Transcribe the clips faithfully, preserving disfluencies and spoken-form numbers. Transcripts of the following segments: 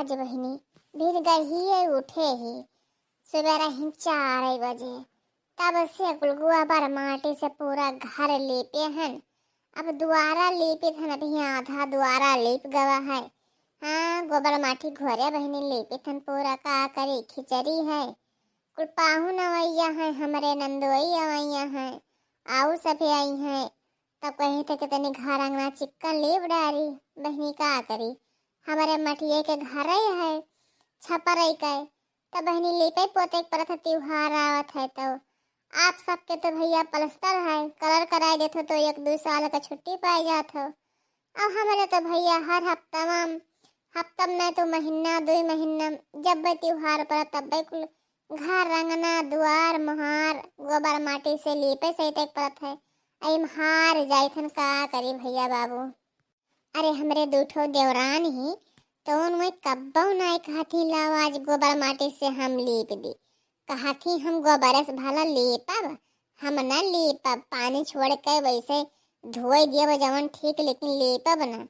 आज बहिनी, भीर गहिए उठे ही, सुबेरा ही चार बजे, तब से कुल गोबर माटी से पूरा घर लीपे हन। अब दुआरा लीपित हन, अभी आधा दुआरा लीप गवा है। हाँ, गोबर माटी घोरे बहिनी लीपित हन पूरा, का करी, खिचड़ी है। कुल पाहुन अवैया है, हमरे नंदोई अवैया है, आऊ सभे आई है। तब कही थे कि तनी घर अंगना चिक्कन लीप डारी, बहिनी का करी, हमरे मटिए के घर है, छपरई के, तब बहिनी लीपे पोते के परत है, त्योहार आवत है तो। आप सबके तो भैया पलस्तर है, कलर कराए देत हो तो एक दो साल का छुट्टी पाए जात हो। अब हमरे तो भैया हर हफ्ता में, हफ्ता में तो महीना, दो महीना, जब त्योहार पर तब कुल घर अंगना, दुआर, मोहार, गोबर माटी से लीपे सहित एक परत है। अइम हार जाइथन, का करी भैया बाबू। अरे हमरे दू ठो देवरान ही, तो उनमें कब्बो नाय कहत ही, "लाओ आज गोबर माटी से हम लीप दी।" कहत ही, "हम गोबर से भला लीपब, हम न लीपब, पानी छोड़ के वैसे धोए दियब जवन ठीक, लेकिन लीपब न।"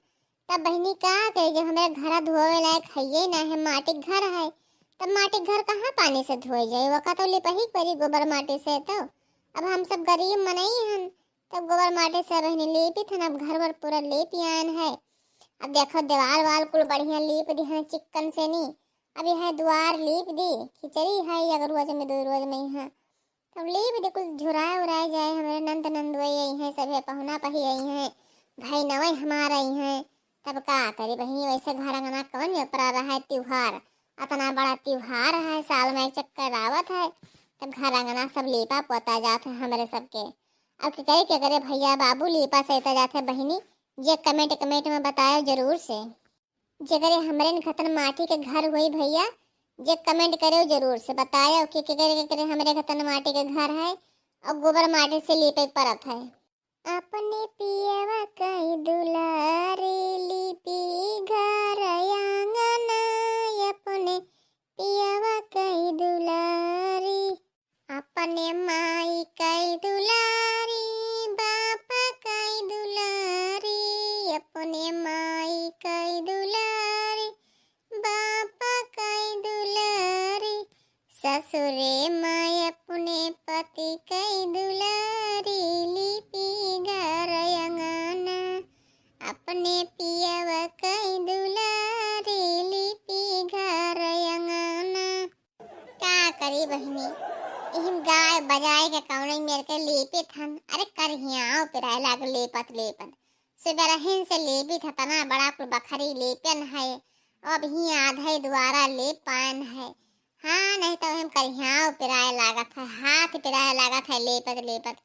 तब बहिनी का कही, जब हमरे घरा धोवे लायक हइये ना है, माटी के घर है, तब माटी के घर कहाँ पानी से धोए जाए, वका तो लिपही के परी गोबर माटी से। तो अब हम सब गरीब मनई हन, तब गोबर माटी से बहिनी लीपित हन, अब घर वर पूरा लीप आयन है। अब देखो देवाल वाल कुल बढ़िया लीप दिहन चिक्कन से नी। अब यह दुआर लीप दी, खिचड़ी है एक रोज में, दो रोज में यहाँ। तब लीप दी, कुल झुराए उराए जाए, हमरे नंद नंदोई आई हैं, सभे पहुना पही आई हैं, भाई नवई हमार आई हैं। तब का करी बहिनी, वैसे घर अंगना कवन में परा रहा है त्योहार, अतना बड़ा त्योहार है, साल में एक चक्कर आवत है, तब घर अंगना सब लीपा पोता जात है हमरे सबके। अब के करे, के करे भैया बाबू लीपा सहिता जात है बहिनी, जे comment, comment में बतायो जरूर से। जेकरे हमरे खतन माटी के घर होई भैया, जे comment करेउ जरूर से बतायो कि केकरे केकरे हमरे खतन माटी के घर है और गोबर माटी से लीपे के परत है। अपने पियवा कई दुलारी लीपी घर आंगन, अपने पियवा कई दुलारी। अपने माई कई दुलारी, बाप कई दुलारी, अपने माई कई दुलारी, बाप कई दुलारी, ससुरे माई अपने पति कई दुलारी, लिपि घर अंगना, अपने पियव कई दुलारी, लिपि घर अंगना। का करी बहिनी, इहिन गाय बजाए के कौने मेर के लीपित हन। अरे करिहियाओ पिराए लाग लीपत लीपत। सुबेरहिन से लीपित ह, तना बड़ा कुल बखरी लीपन है। अब ही आधे दुआरा लीप पायन है। हाँ, नहीं तो हम करिहियाओ पिराए लागत है, हाथ पिराए लागत है लीपत लीपत।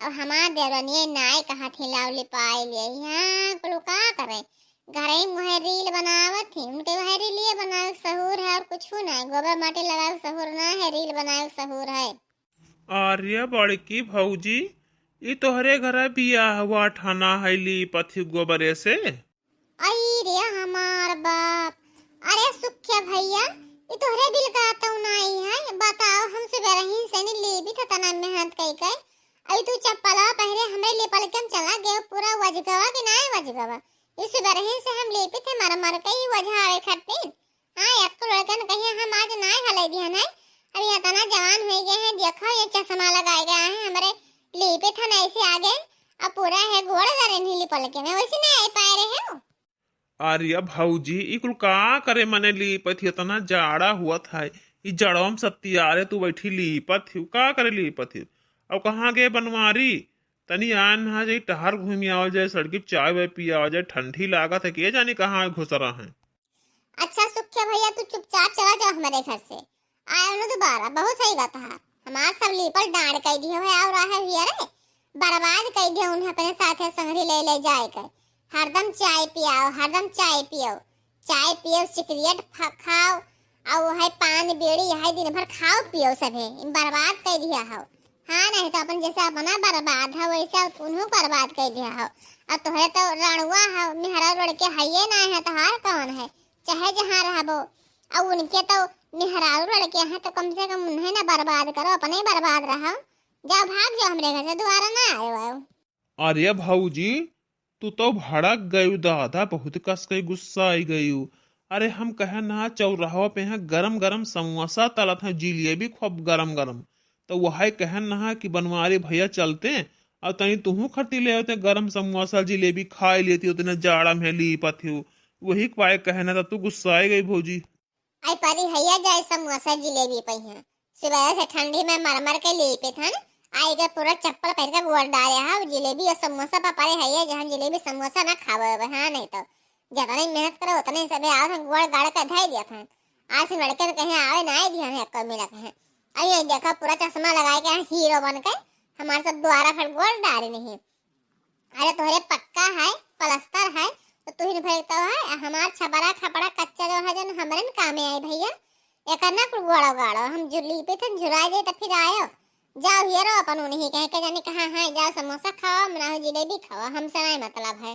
अब हमार देवरनिये नाय कहत ही लाव लिपाए लिए। हाँ, कुल का करे, घरे में वह reel बनावत ही, उनके वह reel ये बनावे के सहूर है और कुछ ना है। गोबर माटी लगावे के सहूर ना है, reel बनावे के सहूर है। अरे बड़की भौजी, ई तोहरे घरे बियाहवा ठाना है, लीपत ही गोबरे से? आई रे हमार बाप, अरे सुख्या भैया, ई तोहरे बिल का तो नाई है, बताओ, हम सुबेरहिन से नी लीपित ह तना मेहनत कई के, अभी तू चप्पलवा पहिरे हमरे लिपलके में चला गयो, पूरा वजगवा कि नाय वजगवा। ई सुबेरहिन से हम लीपित ह मर मर के ई वजहावे खट्टिन। हाँ, एक्को लड़कन कहिया हम आज नाय हले दिहन है। अब ये तना जवान होइ गए हैं, देखो ये चश्मा लगाए गए हैं, हमरे लीपित ह ऐसे आगे, अब पूरा है गोड़ दरे नी लिपलके में, वैसे नाय आई पाए रहे हो। अरे भौजी, ई कुल का करे मने लीपत ही, इतना जाड़ा हुआ था, ई जड़वा में सत्तियारे तू बैठी लीपत ही, का करे लीपत ही? अब कहाँ गए बनवारी? तनी आन हा जाई, टहर घूमी आवल जाए, सड़की पे चाय वाय पी आवल जाए, ठंडी लागत है, के जानी कहाँ घुसरा है। अच्छा सुख्या भैया, तू चुपचाप चला जाओ हमारे घर से, आयो न दोबारा, बहुत सही बात है। हमार सब लीपल डांड कई दियो है और रहे हुए रे, बर्बाद कई दियो उन्हें अपने साथे संगरी ले ले जाए के। हरदम चाय पियाओ, हरदम चाय पियो, चाय पियो, सिगरेट फ-, खाओ, और वो है पान बीड़ी, है दिन भर खाओ पियो सभे, इन बर्बाद कई दिया हो। हाँ, नहीं तो अपन जैसे अपना बर्बाद है, वैसे उन्हों बर्बाद कई दिया हो। अब तोहरे तो रणुआ है, मेहरा लड़के है ये ना है, तोहार कौन है, चाहे जहाँ रहबो। अब उनके तो मेहरारू लड़के हैं, तो कम से कम उन्हें ना बर्बाद करो, अपने ही बर्बाद रहो। जाओ, भाग जाओ हमरे घर से, दोबारा ना आयो, आयो। अरे भौजी, तू तो भड़क गयू दादा, बहुत कस के गुस्सा आई गयू। अरे हम कहन ना, चौराहा पे यहाँ गरम गरम समोसा तलत हैं, जिलेबी खूब गरम गरम। तो वही कहन ना कि बनवारी भैया चलते, और तनी तुहू खटी ले होते गरम समोसा जिलेबी खाए लेती, उतने जाड़ा में लीपत हो। वही पाए कहना था, तू गुस्साए गई भौजी। आई परी हैया जाए समोसा जिलेबी पहिया। सुबह से ठंडी में मर मर के लीपे थन, आई के पूरा चप्पल पहन के गोड़ डाले हा, जिलेबी और समोसा पा परे हैया, जहाँ जिलेबी समोसा ना खावे होवे, हाँ, नहीं तो जितने मेहनत करे उतने सबे आओ थन, गोड़ गाड़ के धई दिया थन। आज से लड़के ने कहीं आवे ना आए दिया, हमें एक्को मिला कहे। अब ये देखो पूरा चश्मा लगाए के हीरो बन के हमारे सब द्वारा पर गोड़ डाले नहीं। अरे तोहरे पक्का है, पलस्तर है, तो तू ही भरता है। हमार छपरा खपड़ा कच्चा जो है, जन हमरे न कामे आई भैया। एकर ना कुल गोड़ो गाड़ो, हम जुली पे थे झुरा जाए तो फिर आयो। जाओ हियरो अपन उन्हीं कह के जाने कहाँ है, जाओ समोसा खाओ, मना हो जिलेबी खाओ, हमसे नहीं मतलब है।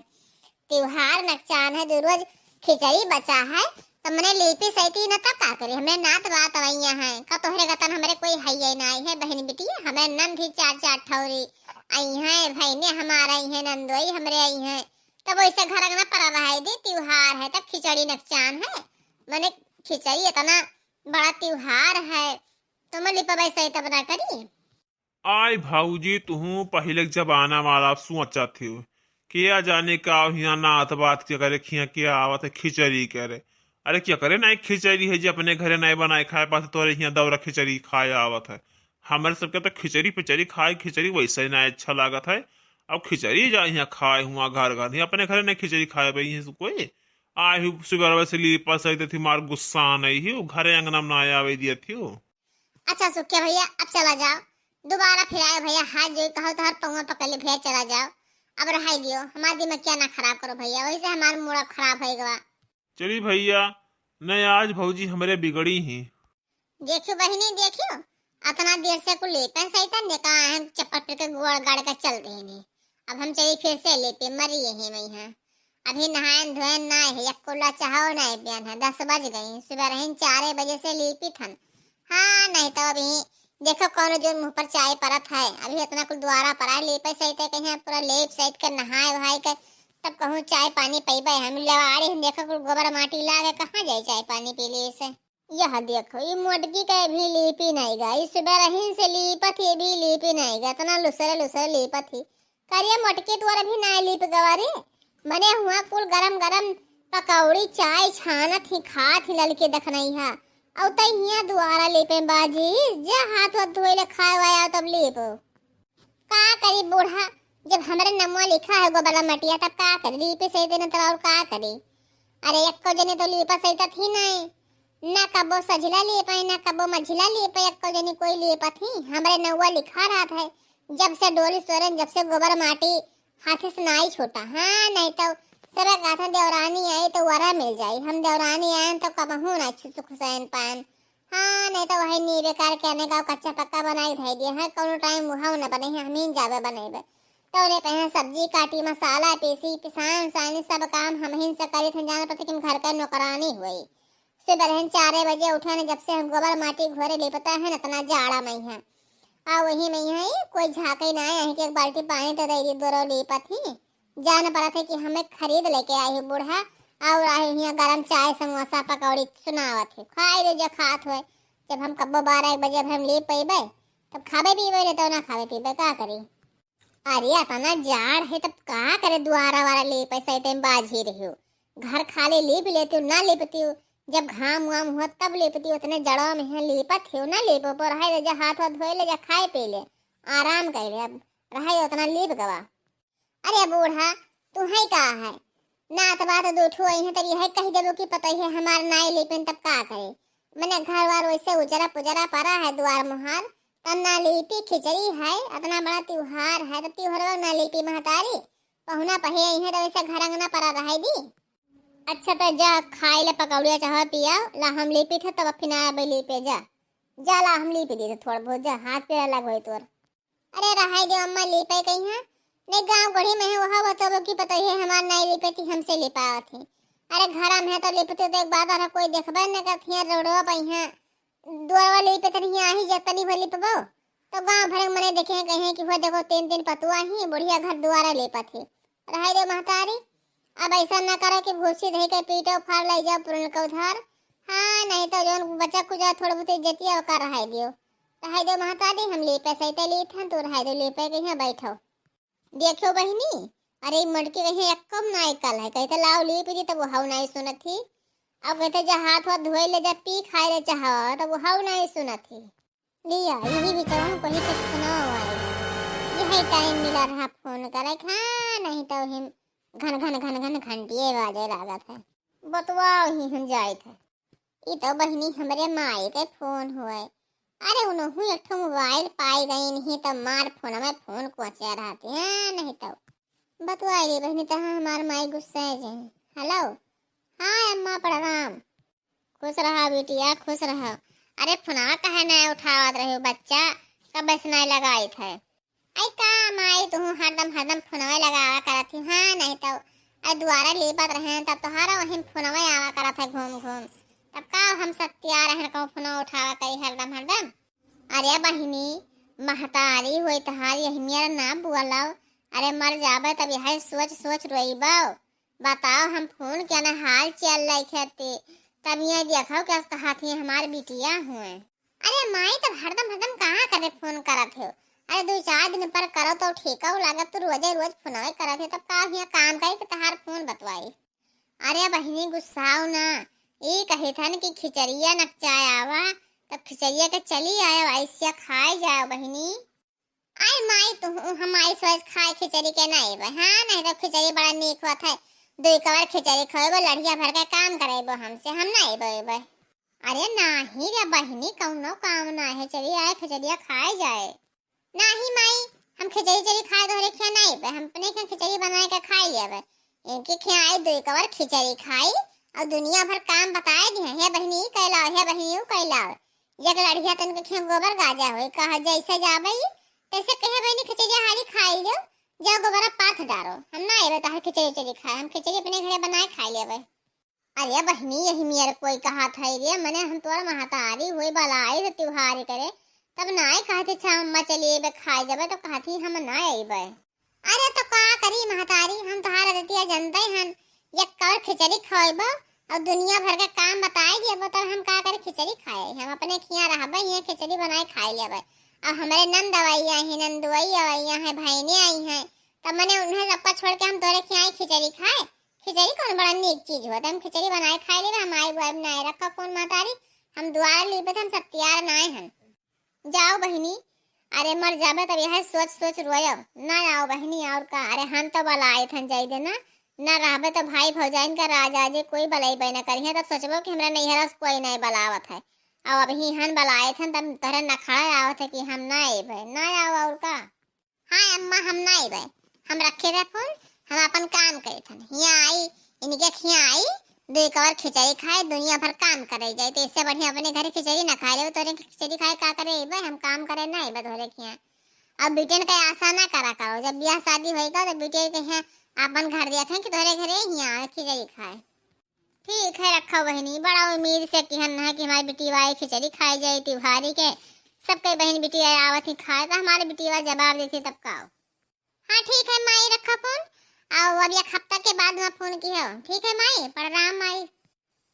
त्योहार नकचान है, दो रोज खिचड़ी बचा है, तो मने लीपी सैती न तब का करे? हमरे नात बात अवैया है, का तोहरे गतन हमरे कोई है ये ना आई है बहन बिटिया, हमरे नंद ही चार चार ठौरी आई हैं, बहने हमार आई हैं, नंदोई हमरे आई हैं, तब वैसे घर अंगना पर रहाई दे, त्योहार है, तब खिचड़ी नकचान है, मने खिचड़ी इतना बड़ा त्योहार है, तो मैं लिपबै सही तब ना करी। आय भौजी, तुहू पहिले के जमाना वाला सोचत हो। के जाने का हियाँ नात बात के करे, खिया के आवत है खिचड़ी करे। अरे क्या करे, ना खिचड़ी है जे अपने घरे ना बनाए खाए पाते, तोरे हियाँ दौरा खिचड़ी खाए आवत है। हमरे सबके तो खिचड़ी पिचड़ी खाए, खिचड़ी वैसे ही ना अच्छा लागत है। अब खिचड़ी जा हियाँ खाए हुआ घर घर, हियाँ अपने घरे ना खिचड़ी खाए भाई, हियाँ से कोई आए हु सुबह से लीपा सही थी, मार गुस्सा नहीं हो, घरे अंगना में ना आवे दिया थी हो। अच्छा सुखिया भैया, अब चला जाओ, दोबारा फिर आए भैया, हाथ जोड़ कहो तो हर पौवा पकड़ ले भैया, चला जाओ, अब रहाई दियो, हमार दिमाग क्या ना खराब करो भैया, वही से हमार मूड अब खराब हो गवा। चली भैया, नहीं आज भौजी हमरे बिगड़ी ही। देखियो बहिनी, देखियो, अतना देर से कुल लेपन सही था, नेका हम चप्पल पे के गोड़ गाड़ के चल देनी। अब हम चली फिर से लेपे, मरी यही में है। अभी नहायन धोयन ना है, एक कुल्ला चाहो ना है, बियान है, दस बज गई, सुबह रहिन चारे बजे से लीपी थन। हाँ, नहीं तो अभी देखो कौनो जोन मुँह पर चाय परत है, अभी इतना कुल द्वारा पर आए, लीपे सहित है, कहीं पूरा लेप सहित के नहाए वहाए के तब कहूँ चाय पानी पीबे। हम लेवाड़ी हम देखो कुल गोबर माटी लागे, कहाँ जाए चाय पानी पी ले से। यह देखो, ई मोटकी के भी लीपी नहीं गा, ई सुबह रहीन से लीपत ही, भी लीपी नहीं गा, इतना लुसरे लुसरे लीपत ही। करिए मोटकी तोर भी नहीं लीप गवा रे, मने हुआ कुल गरम गरम पकौड़ी चाय छानत ही, खात ही ललकी देखनई हा। औ तई हियाँ दुआरा लीपे बाजी, जा हाथ वाथ धोए ले खाए वाए आओ तब लीपो। का करी बूढ़ा, जब हमरे नमवा लिखा है गोबरा मटिया, तब का करी? लीपे से दिन तब और का करी? अरे, एक्को जने तो लीपत सहितत ही नहीं, ना कबो सझिला लीपे, ना कबो मझिला लीपे, एक्को जने कोई लीपत ही। हमरे नौवा लिखा रहत है, जब से डोली सोरन, जब से गोबर माटी हाथे से नाई छूटा। हाँ, नहीं तो सबे कहत हैं, देवरानी आई तो वरा मिल जाई। हम देवरानी आयन तो कबहू ना छु-, सुख सैन पायन। हाँ, नहीं तो वही नीबे करके आने का कच्चा पक्का बनाई धई दिए हैं, कौनो टाइम मुहाव न बने हैं, हम ही जाबे बनेबे। तो उन्हें पे हैं सब्जी काटी, मसाला पीसी, पिसान उसानी सब काम हम ही से करी थे, जान पड़ते कि हम घर का नौकरानी हुई। सुबह रहन चारे बजे उठे न, जब से हम गोबर माटी घोरे लिपता है न, इतना जाड़ा में है। आ वही में है, कोई झांके ना आए, यहीं के एक बाल्टी पानी तो दे दी, दोनों लिपत ही। जान पड़त है कि हमें खरीद लेके आई है बूढ़ा, और आई हियाँ गरम चाय, समोसा, पकौड़ी सुनावत है, खाए दे जो खात होए। जब हम कब्बो बारह एक बजे अब हम लीप पइबे, तब खाबे पीबे, नहीं तो ना खाबे पीबे, का करी? अरे, अतना जाड़ है, तब का करे, दुआरा वाला लीपे सही टाइम बाझी रही हो। घर खाली लीप लेती हो, ना लीपती हो, जब घाम वाम हुआ तब लीपती हो, उतने जड़वा में है, लीपत हो, ना लीपो, पर रहे दे जा, हाथ वाथ धोए ले जा, खाए पी ले, आराम कर ले, अब रहे उतना लीप गवा। अरे बूढ़ा, तू है का है? नात बात दू ठो आई है, तब यह कह देबो कि पतोहिए हमार नाई लिपिन, तब का करे? मने घर वार वैसे उजरा पुजरा पड़ा है, द्वार मुहार, तब ना लिपी, खिचड़ी है, इतना बड़ा त्योहार है, तब त्योहार ना लिपी महतारी, पहुना पहे आई है, तो वैसे घर अंगना पड़ा रहे दी। अच्छा, तो जा खाई ले पकौड़िया चाहो पिया, ला हम लिपी थे, तब फिर आया लिपे जा, जा ला हम लिपी दी थे थोड़ा बहुत, जा हाथ पैर अलग होई तोर। अरे रहाई दे अम्मा, लीपे कहीं है। नहीं, गाँव गढ़ी में है, वहाँ बतबो कि पतोहिए हमार नाई लिपे थी, हमसे लिपावत थी। अरे घरा में है तो लिपते तो एक बात और है, कोई देखबे न करत हियाँ रोडवा पे हियाँ। दुआरवा लिपे तनी हियाँ आही जा तनी भर लिपबो। तो गाँव भर के मने देखे हैं, कहे कि हो देखो तीन तीन पतुआ ही, बुढ़िया घर दुआरा लिपत ही। रहाई दे महतारी, अब ऐसा ना करो कि भूसी धई के पीटो फाड़ ले जाओ पुरन को उधार। हाँ, नहीं तो जौन बचा कुचा थोड़ा बहुत इज्जतिया ओकर रहाई दियो, रहाई दियो महतारी, हम लीपे सहिते लीत हन, तू रहाई दो लीपे के यहाँ बैठो। देखियो बहिनी, अरे ई मोटकी कहीं एक्कम नाई कल है, कहते लाओ लीप दी तब वो हऊ नाई सुनत ही। अब कहते जा हाथ वाथ धोए ले, जा पी खाए ले चाहो तब वो हऊ नाई सुनत ही। लिया, यही बिचवन कहीं कुछ सुनाओ आए। यही टाइम मिला रहा फोन करे, हाँ, नहीं तो हिम घन घन घन घन घंटिए बाजे लागत है। बतवाओ ही हम जाइत है। ई तो बहिनी हमरे माई के फोन हुए। अरे उनहु एक ठो मोबाइल पाई गई नहीं तो मार फोन में फोन कोचे रहती है, नहीं तो बतवाई रे बहिनी, तहाँ हमार माई गुस्सा है जे। हेलो, हाँ अम्मा प्रणाम। खुश रहा बिटिया, खुश रहा। अरे फोनवा काहे ना उठावत रहे हो बच्चा, कब से ना लगाई थे? आई का माई, तू हरदम हरदम फोनवा लगावा करत ही, हाँ नहीं तो आई दुआरा लीपत रहे तब तोहारा वहीं फोनवा आवा करत है घूम घूम, तब का हम सत्या रहन कहूँ फोनवा उठावा करी हरदम हरदम। अरे बहिनी, महतारी होई तहार यही मेरा ना बोलाओ। अरे मर जाबे तब यह सोच सोच रोईबो। बताओ हम फोन के ना हाल चाल लइखे थे, तब ये देखो क्या कहा थी हमार बिटिया हुए। अरे माई, तब हरदम हरदम कहाँ करे फोन करत हो? अरे दो चार दिन पर करो तो ठीक हो लागत, तू रोजे रोज फोनवे करत हो, तब का हियाँ काम करे कि तहार फोन बतवाई? अरे बहिनी गुस्साओ ना, ई कहे थन कि खिचड़िया नकचाए आवा, तब खिचड़िया के चली आयो, ऐसिया खाए जाओ बहिनी। आई माई, तू हम आई सोच खाए खिचड़ी के ना अइबे, हाँ नहीं तो खिचड़ी बड़ा नीक होत है, दुई कवर खिचड़ी खइबो, लड़िया भर के काम करेबो हमसे, हम ना अइबे अइबे। अरे नाही रे बहिनी, कौनो काम ना है, चली आए खिचड़िया खाए जाए। नाही माई, हम खिचड़ी चली खाए तोहरे खिया ना अइबे, हम अपने खिया खिचड़ी बनाए के खाए लेबे। इनके खिया आई दुई कवर खिचड़ी खाई और दुनिया भर काम बताए दी, हे बहिनी ई कैलाओ, हे बहिनी ऊ कैलाओ। एक लड़िया तन के खिया गोबर गाजा होई, कहा जैसे जाबे ई, तैसे कहे बहिनी खिचड़िया हाली खाई लियो, जाओ गोबरा पाथ डारो, हम ना अइबे तोहर खिचड़ी उचड़ी खाए, हम खिचड़ी अपने घरे बनाए खाए लेबे। अरे बहिनी, यही मेर कोई कहा था रे, मने हम तोर महतारी हुई बलाई से त्योहार करे, तब नाई कहते छा अम्मा चली अइबे खाए जबे, तो कहती हम ना अइबे। अरे तो का करी महतारी, हम तोहार आदतिया जनते हन, एक कवर खिचड़ी खवाइबो और दुनिया भर के काम बताए दियबो, तब हम का करी खिचड़ी खाए, हम अपने खिया रहबे, ये खिचड़ी बनाए खाए लेबे। और हमरे नंद अवैया हैं, नंदुआई अवैया हैं, बहने आई हैं, तब मने उन्हें सबका छोड़ के हम तोरे खिया आई खिचड़ी खाए। खिचड़ी कौन बड़ा नीक चीज होत है, हम खिचड़ी बनाए खाए लेबे, हम आई बुआई बनाए रखा कौन महतारी, हम दुआरा लीपे थे, हम सब तैयार नाए हन। जाओ बहिनी, अरे मर जाबे तब यह सोच सोच रोयब, ना आओ बहिनी और का, अरे हम तो बलाए थन जाई देना, ना रहबे तो भाई भौजाइन का राजा जे कोई बलैबे न करिहे, तब सोचबो कि हमरा नैहरा से कोई नहीं बलावत है, अब अभी हन बलाए थन तब तोहरे नखड़ा आवत है कि हम ना अइबे, ना आओ और का। हाँ अम्मा, हम ना अइबे, हम रखे रहे फोन, हम अपन काम करे थन। हियाँ आई, इनके खिया आई, दुई कवर खिचड़ी खाए, दुनिया भर काम करे जाए, तो इससे बढ़िया अपने घरे खिचड़ी ना खाए लेबे, तोरे खिचड़ी खाए का करे अइबे, हम काम करे ना अइबे तोरे खिया। अब बिटियन के आशा ना करा करो, जब ब्याह शादी होएगा तो बिटियन के यहाँ अपन घर देखे कि तोरे घरे हियाँ आवे खिचड़ी खाए। ठीक है रखा बहिनी, बड़ा उम्मीद से किहन है कि हमारी बिटिया आई खिचड़ी खाए जाए तिवारी के। सबके बहिन बिटिया आवत ही खाए तो हमारे बिटिया जवाब देती तब का हो। हाँ ठीक है माई, रखा फोन। आओ अब एक हफ्ता के बाद वहाँ फोन की हो। ठीक है माई, प्रणाम माई।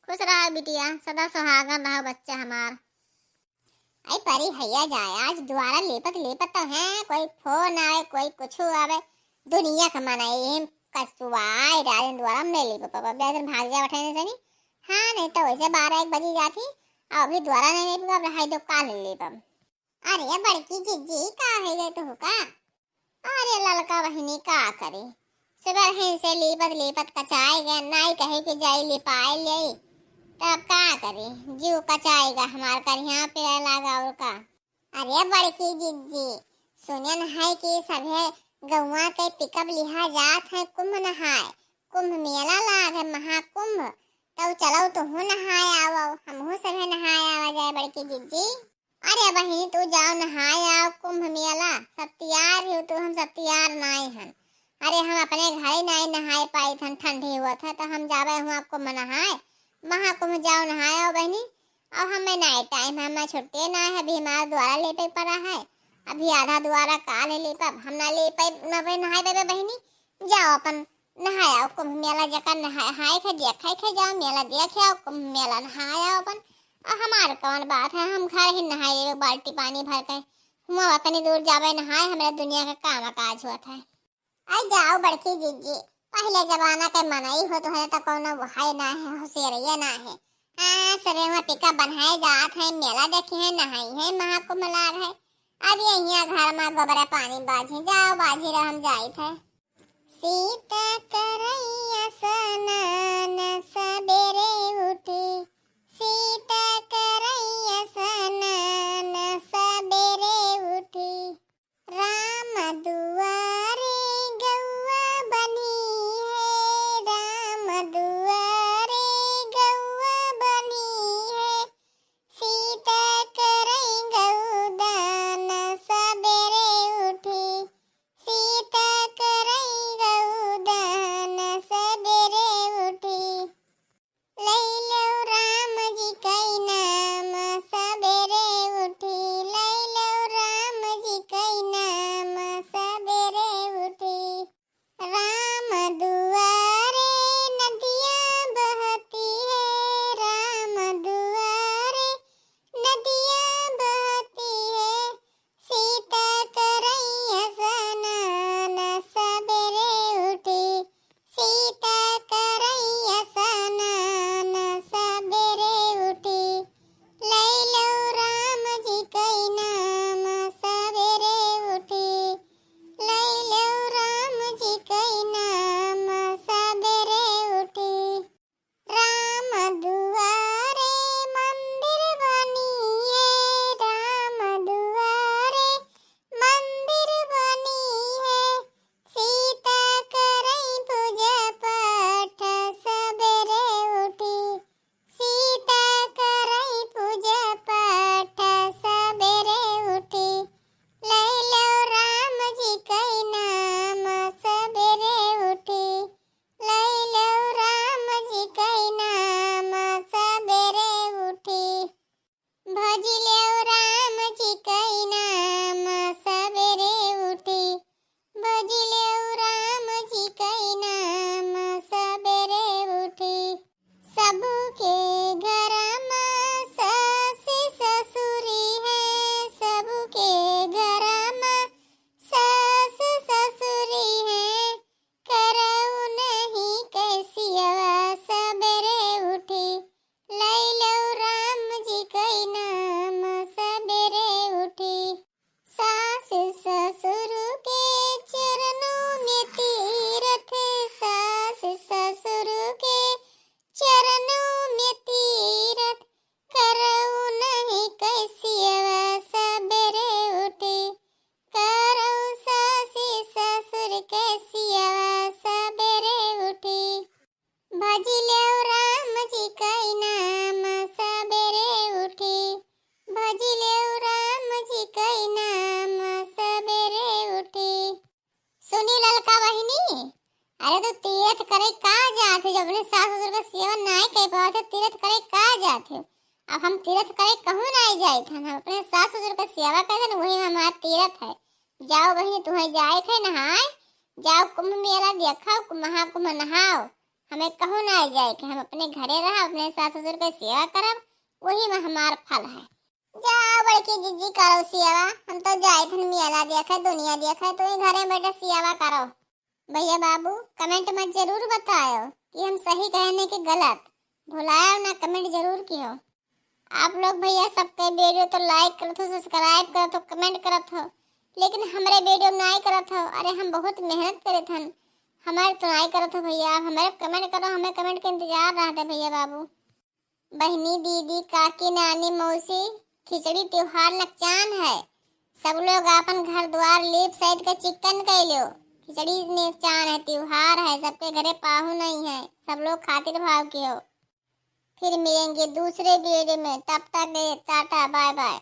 खुश रहा बिटिया, सदा सुहागन रहो बच्चा हमार। आई परी हैया जाए, आज दुआरा लेपत लेपत तो है, कोई फोन आवे, कोई कुछ आवे, दुनिया का मन आई, हम कसुआए डाले दुआरा में ले लेपब, अब दिन भाग जाए उठे नहीं सनी। हाँ, नहीं तो वैसे बारह एक बजी जाती, अब अभी दुआरा नहीं लेपब, अब रहाई दो काल ले लेपब। अरे बड़की जिज्जी, का है गए तू का? अरे ललका बहिनी का करे, सुबह ही से लीपत लीपत कचाए गए, नाई कहे कि जाई लिपाए ले, तब का करे, जीव कचाएगा हमार करिया पिराए लागा और का। अरे बड़की जिज्जी, सुनन है कि सभे गौवा के पिकअप लिहा जात है कुंभ नहाए, कुंभ मेला लाग है महाकुंभ, तब चलो तुहू नहाए आवो, हमहू सभे नहाए आवा जाए बड़की जिज्जी। अरे बहिनी, तू जाओ नहाए आओ कुंभ मेला, सब तैयार ही हो तू, हम सब तैयार नाई हन। अरे हम अपने घरे नाई नहाए पाई थन, ठंडी हुआ था तो हम जावे हुआ कुंभ नहाए, महाकुंभ जाओ नहाए आओ बहिनी। अब हमें नाई टाइम है, हमें छुट्टे ना है, अभी हमारा द्वारा लेपे पड़ा है, अभी आधा द्वारा काल है लेपब, हम ना लेपे ना पे नहाए देबे बहिनी। जाओ अपन नहाय आओ कुंभ मेला, जेका नहाय, हाय के देखै के जाओ, मेला देख आओ, कुंभ मेला नहाय आओ अपन। अब हमार कौन बात है, हम घर ही नहाए लेबे बाल्टी पानी भर के। हुआँ उतनी दूर जाबे नहाए, हमरे दुनिया के काम काज होत है। आई जाओ बड़की जिज्जी, पहिले जमाना के मनई होत है त कौनो बुहाई ना है, होशियारिये ना है। हाँ, सरे हुआँ टिका बन्हाए जात है, मेला देखी है, नहाई है, महाकुंभ लाग है। अब यहिया घर मा गोबरे पानी बाझी, जाओ बाझी रह, हम जाइत है। सीता करैया स्नान सबेरे उठी, सीता करैया स्नान सबेरे उठी। राम दुआरे गौआ बनी है, राम दुआरे गौआ बनी है। सीता करै गौदान सबेरे उठी, सीता करै गौदान सबेरे उठी। लैलौ राम जी कै नाम सबेरे उठी, लैलौ राम जी कै नाम सबेरे उठी। राम दुआरे नदिया बहती है, राम दुआरे नदिया बहती है। सीता करैया स्नान सबेरे उठी, सीता करैया स्नान सबेरे उठी। लैलौ राम जी कै नाम सबेरे उठी, लैलौ राम जी कै नाम सबेरे उठी। राम दुआरे मंदिर बनी है, राम दुआरे मंदिर बनी है। सीता करै पूजा पाठ सबेरे उठी, सीता करै पूजा पाठ सबेरे उठी। लैलौ राम जी कै नाम सबेरे उठी, लैलौ राम जी कै नाम सबेरे उठी। भजिलौ राम जी कै नाम सबेरे उठी, भजिलौ राम जी कै नाम सबेरे उठी। सबके घर मा सास ससुरी है, सबके घर मा सास ससुरी है। करौ उनही कै सियवा सबेरे उठी, लैलौ राम जी कै नाम सबेरे उठी। सास ससुर के चरणों में तीरथ, सास ससुर के चरणों में तीरथ। करौ उनही कै सियवा सबेरे उठी, करौ सास ससुर कै सियवा सबेरे उठी। भजिलौ राम जी कै नाम सबेरे उठी, भजिलौ राम जी कै नाम सबेरे उठी। सुनी ललका बहिनी, अरे तू तीरथ करे का जात है, जब अपने सास ससुर कै सेवा नाहीं कर पावत है, तीरथ करे का जात है? अब हम तीरथ करे कहूँ नाहीं जाइत हन, हम अपने सास ससुर कै सेवा करत हन, वही हमार तीरथ है। जाओ बहिनी, तुहैं जाए कै नहाए, जाओ कुंभ मेला देखाओ, महाकुंभ नहाओ, हमें कहूँ नाहीं जाए कै, हम अपने घरे रहब, अपने सास ससुर कै सेवा करब, वही मा हमार फल है। जाओ बड़की जिज्जी, करौ सेवा, हम तो जाइत हन मेला देखै, दुनिया देखै, तू ही घरे बैठे सेवा करौ। भैया बाबू, comment मा जरूर बतायो कि हम सही कहेन कि गलत, भुलायो ना, comment जरूर कियो। आप लोग भैया सबके video तो like करत हो, subscribe करत हो, comment करत हो, लेकिन हमरे video नाहीं करत हो। अरे हम बहुत मेहनत करत हन, हमारे तो नाहीं करत हो भैया, आप हमारे comment करो, हमें comment के इंतजार रहत है भैया बाबू। बहिनी, दीदी, काकी, नानी, मौसी, खिचड़ी त्योहार नकचान है। सब लोग आपन घर द्वार लीप सहित के चिक्कन कइ ल्यो। खिचड़ी नकचान है, त्योहार है, सबके घरे पाहुन आई है, सब लोग खातिर भाव कियो। फिर मिलेंगे दूसरे video में, तब तक के लिए टाटा, bye bye।